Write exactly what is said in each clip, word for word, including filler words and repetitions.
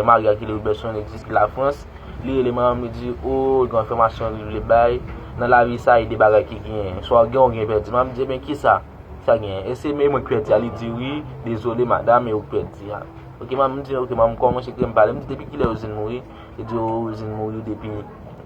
Mari a ki rele Wilberson egziste Lafrans. Li rele manman m, li di, o, gen enfòmasyon li vle bay. Nan lavi sa, e de bagay ki genyen. Swa w gen, ou gen pèdi. Manman m di, ebyen, kisa? Sa genyen? E se mwen ki pèdi a? Li di, wi, dezole, madanm, e ou k pèdi a. Ok, manman m di, ok, manman m kòmanse kreye m pale. M di, depi kilè Rouzin mouri? Li di, o, Rouzin mouri depi,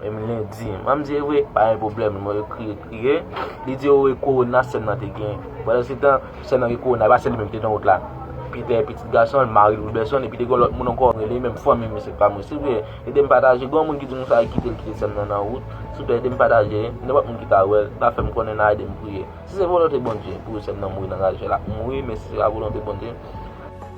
em, lendi. Manman m di, e vre? Pa gen pwoblèm. Mwen yo kriye, kriye. Li di, o, e kowona sè m nan te gen. Pandan se tan, sè m nan gen kowona, e pa sèl li menm ki te nan wout la. Peter, pitit gason l, mari l, Wilberson, epi te gen lòt moun ankò, rele menm fanmi misye pa mwen. Silvouplè, ede m pataje. Gen yon moun ki di m sa, kite l kite sè m nan nan wout. Silvouplè, ede m pataje. Nenpòt moun ki ta wè l, ta fè m konnen, n a ede m priye. Si se volonte Bondye pou sè m nan mouri nan raje, l ap mouri, men si se pa volonte Bondye,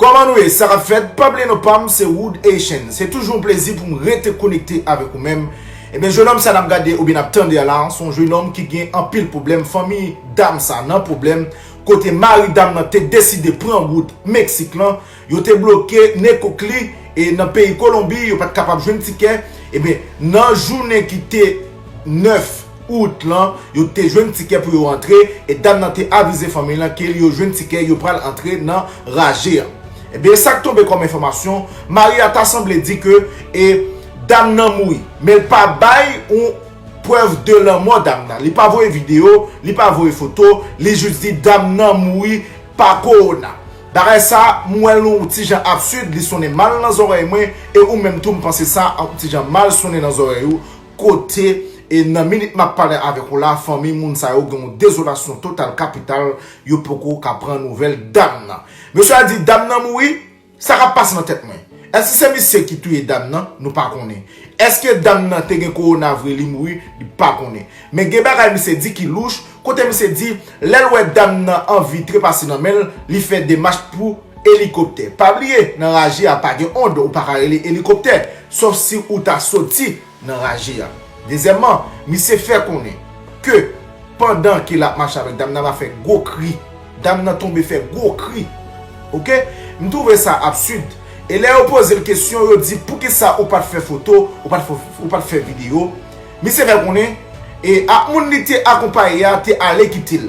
Kòman nou ye? Sa k ap fèt? Pa bliye non pa m se Wood Haitian. Se toujou yon plezi pou m rete konekte avèk ou menm. Ebyen, jennonm sa n ap gade oubyen n ap tande a la, se yon jennonm ki gen anpil pwoblèm. Fanmi dam sa nan pwoblèm, kote mari dam nan te deside pran wout Meksik lan, yo te bloke nekok li, e nan peyi Kolonbi, yo pa t kapab jwenn tikè. Ebyen, nan jounen ki te nèf out lan, yo te jwenn tikè pou yo antre, e dam nan te avize fanmi lan ke yo jwenn tikè, yo pral antre nan raje a. Ebyen, sa k tonbe kòm enfòmasyon, mari a ta sanble di ke, e, dam nan mouri, men l pa bay yon prèv de lanmò dam nan. Li pa voye videyo, li pa voye foto, li jis di dam nan mouri pa kowona. Bagay sa, m wè l yon ti jan absid, li sonnen mal nan zòrèy mwen, e ou menm tou, m panse sa yon ti jan mal sonnen nan zòrèy ou, kote, e nan minit m ap pale avèk ou la, fanmi moun sa yo gen yon dezolasyon total kapital, yo poko ka pran nouvèl dam nan. Mesye a di dam nan mouri, sa k ap pase nan tèt mwen? Èske se misye ki touye dam nan? Nou pa konnen. Èske dam nan te gen kowona vre, li mouri? Li pa konnen. Men gen bagay misye di ki louch, kote misye di, lè l wè dam nan anvi trepase nan men l, li fè demach pou elikoptè. Pa bliye, nan raje a pa gen ond, ou pa ka rele elikoptè, sòf si ou ta soti nan raje a. Dezyèmman, misye fè konnen ke pandan ke l ap mache avèk dam nan, l ap fè gwo kri. Dam nan tonbe fè gwo kri. Oke? M twouve sa absid. E lè yo poze l kesyon, yo di, poukisa ou pa t fè foto, ou pa t fè, ou pa t fè videyo? Misye fè konnen, e ak moun li te akonpaye a te ale kite l.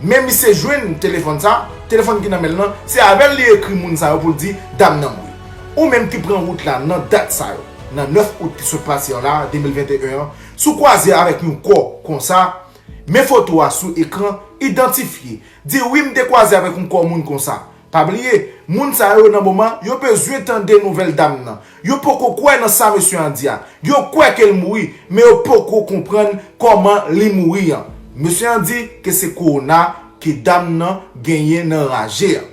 Men misye jwenn telefòn sa, telefòn ki nan men l lan, se avè l li ekri moun sa yo pou l di dam nan mouri. Ou menm ki pran wout la nan dat sa yo, nan nèf out ki sot pase an la, de mil venteyen an, si w kwaze avèk yon kò konsa, men foto a sou ekran, idantifye, di wi m te kwaze avèk yon kò moun konsa. Pa bliye, moun sa yo nan moman, yo bezwen tande nouvèl dam nan. Yo poko kwè nan sa mesye an di a. Yo kwè ke l mouri, men yo poko konprann kòman li mouri an. Mesye an di ke se kowona ke dam nan genyen nan raje a.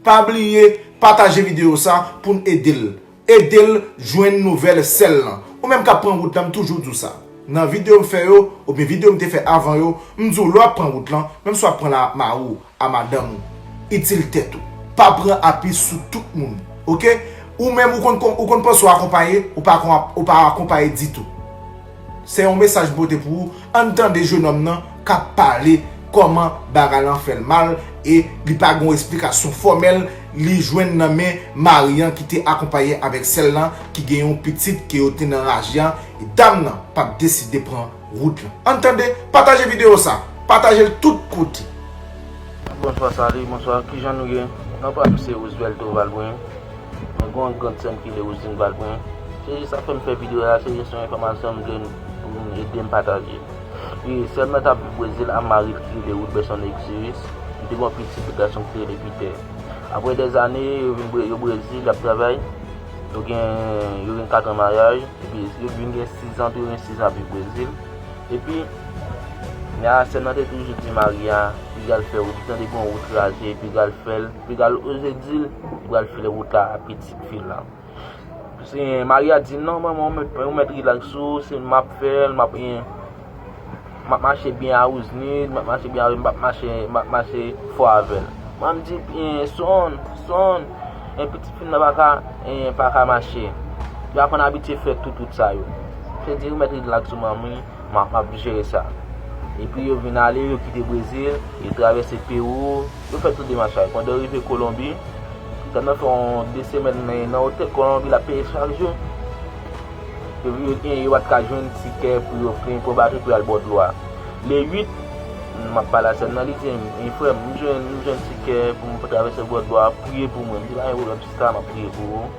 Pa bliye pataje videyo sa pou n ede l. Ede l jwenn nouvèl sè l lan. Ou menm k ap pran wout lan, m toujou di w sa. Nan videyo m fè yo, oubyen videyo m te fè avan yo, m di w lè w ap pran wout lan, menm si w ap pran l a mari w, a madanm ou, itil tèt ou. Pa pran api sou tout moun, oke? Ou menm ou konn, ou konn panse w akonpaye, ou pa, ou pa akonpaye ditou. Se yon mesaj m pote pou ou. Ann tande jennonm nan k ap pale kòman bagay lan fè l mal e li pa gen yon esplikasyon fòmèl li jwenn nan men mari an ki te akonpaye avèk sè l lan ki gen yon pitit ke yo te nan raje a e dam nan p ap deside pran wout lan. Ann tande, pataje videyo sa, pataje l tout kote. Bonswa, salut, bonswa, kijan nou ye? Non pa m se Roosevelt Valbrun. Mwen gen yon grann sè m ki rele Roosevelt Valbrun. Se jis sa k fè m fè videyo a, se jis yon enfòmasyon m vle pou nou ede m pataje. Wi, sè m nan t ap viv Brezil ak mari l ki rele Wilberson Exius. Li te gen yon pitit gason ki rele Peter. Apre dèzane, yo vin Bre- yo Brezil, y ap travay. Yo gen, yo gen kat an maryaj, epi yo vin gen sizan, tou yo gen sizan ap viv Brezil. Epi, men a sè m nan te toujou di mari a, li pral fè wout, li tande gen yon wout kraze, epi li pral fè l, li pral oze di l, li pral fè wout la a pitit fi l la. Se, mari a di, non, manman, ou mèt, ou mèt rilaks ou, se m ap fè l, m ap, m ap mache byen a Woodsnid, m ap mache byen avè l, m p ap mache, m ap mache fò avè l. Mwen m di, eh, son, son, eh, pitit fi m nan pa ka, eh, pa ka mache. Li pa konn abitye fè tout wout sa yo. Se di, ou mèt rilaks ou manmi, m ap, m ap jere sa. Epi yo vin ale, yo kite Brezil, yo travèse Pewou, yo fè tout demach sa yo. Pandan yo rive Kolonbi, sè m nan fè yon de semèn nan, nan otèl Kolonbi, l ap peye chak jou. Yo, yo, yo pa t ka jwenn tikè pou yo pran, pran bato pou y al bò dlo a. Le uit, m ap pale a sè m nan, li di m, frè m, m jwenn, m jwenn tikè pou m travèse bò dlo a, priye pou mwen. M di, pa gen pwoblèm, sista, m ap priye pou ou.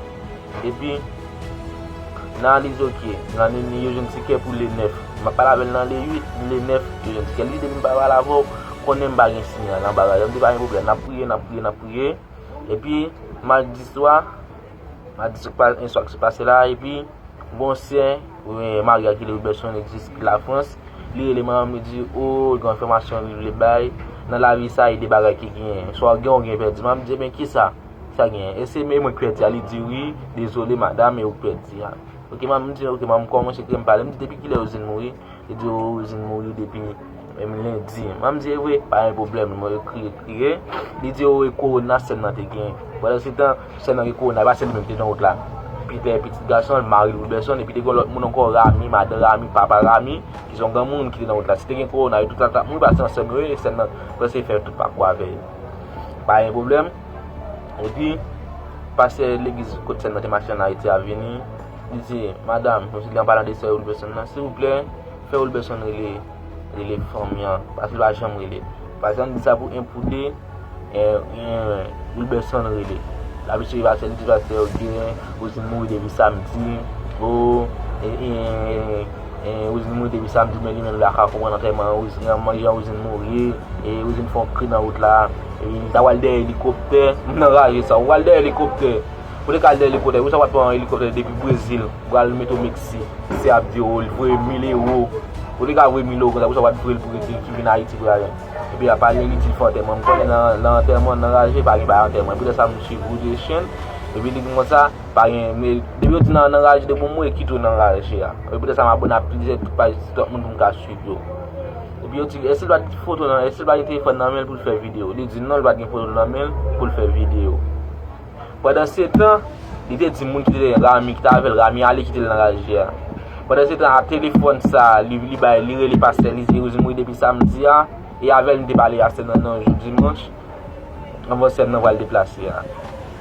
Epi, nan li di oke, nan li yo jwenn tikè pou le nèf. M ap pale avè l nan le uit, le nèf, yo jwenn tikè. Li di depi m pa pale avè w, konnen m pa gen siyal anba radyo. M di pa gen pwoblèm, n ap priye, n ap priye, n ap priye. Epi, madi swa, madi swa k pa- swa k sot pase la, epi, gon sè, wi, mari a ki rele Wilberson, egzis ki Lafrans, li rele manman m, li di, o, gen enfòmasyon li vle bay. Nan lavi sa, e de bagay ki genyen. Swa w gen, ou gen pèdi. Manman m di, ebyen, kisa? Sa genyen? E se men mwen k pèdi a? Li di, wi, dezole, madanm, e ou k pèdi a. Oke, manman m di, oke, manman m kòmanse kriye, m pale. M di, depi kilè Rosine mouri? Li di, o, Rosine mouri depi, em, lendi. Manman m di, e vre? Pa gen pwoblèm. Mwen kriye, kriye. Li di, o, e kowona sè m nan te genyen. Pandan se tan, sè m nan gen kowona, e pa se li menm ki te nan wout la. Peter, pitit gason l, mari l, Wilberson, epi te gen lòt moun ankò, Rami, madan Rami, papa Rami, ki se yon granmoun ki te nan wout la. Si te gen kowona, yo tout la t ap mouri, paske se ansanm yo ye, sè m nan prèske fè tout pakou avè yo. Pa gen pwoblèm. Epi, pastè legliz kot sè m nan te mache ann Ayiti a vini, li di, madanm, li an palan de sè Wilberson nan, silvouplè, fè Wilberson rele, rele fanmi an, paske l pa janm rele. Paske ann di sa pou en pou de, eh, eh, Wilberson rele. L ap eseye pastè, li di pastè, oke, Rosine mouri depi samdi, o, e, e, e, e, Rosine mouri depi samdi, men li menm li pa ka konprann antèman Rosine, jan Rosine mouri, e Rosine fè yon kri nan wout la, e li ta pral dèyè elikoptè, m nan raje sa, ou pral dèyè elikoptè, ou te ka al dèyè elikoptè, pou sa w pa t pran elikoptè depi Brezil, ou pral mete w Meksik, se ap di w, li voye mil ewo, ou te ka voye mil ewo konsa, pou sa w pa t voye l pou di l ki vin Ayiti pou l ale. Epi l ap pale, li di l fè antèman. M konnen nan, nan antèman, nan raje, pa gen bagay antèman. Epi lè sa, m swiv Roger Chen. Epi li di konsa, pa gen, men depi yo di nan, nan raje, depi w mouri, kite w nan raje a. Epi lè sa, m abòne a plizyè paj TikTok moun pou m ka swiv yo. Epi yo di, èske l pa t gen foto nan, èske l pa t gen telefòn nan men l pou l fè videyo? Li di non, l pa t gen foto nan men l pou l fè videyo. Pandan se tan, li te di moun ki te Rami ki t avè l, Rami ale kite l nan raje a. Pandan se tan, a telefòn sa, li, li bay, li rele pastè, li di Rosine mouri depi samdi a, e avè l m te pale a se nan, nan jou dimanch, anvan sè m nan pral deplase a.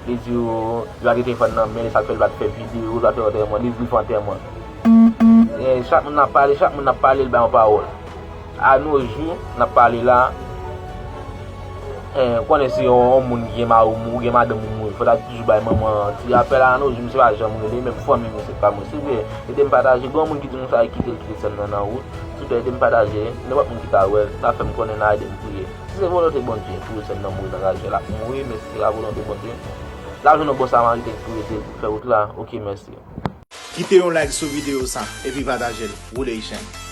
Li di yo, li pa gen telefòn nan men l, sa k fè l pa t fè videyo, li pa t fè antèman, li di l fè antèman. E chak moun ap pale, chak moun ap pale, l bay yon pawòl. A no jou, n ap pale la, eh, ou konnen si yon, yon moun gen mari w mouri, gen madanm ou mouri, fò w ta toujou bay manman an ti rapèl. A no jou, misye pa janm rele, menm fanmi misye pa mouri. Silvouplè, ede m pataje. Gen yon moun ki di m sa, kite l kite sè m nan nan wout. Silvouplè, ede m pataje. Nenpòt moun ki ta wè l, ta fè m konnen, n a ede m priye. Si se volonte Bondye pou sè m nan mouri nan raje a, l ap mouri, men si se pa volonte Bondye, l ap jwenn yon bon samariten pou ede l, pou fè wout la. Oke, mèsi. Kite yon like sou videyo sa, epi pataje l. Roger Chen.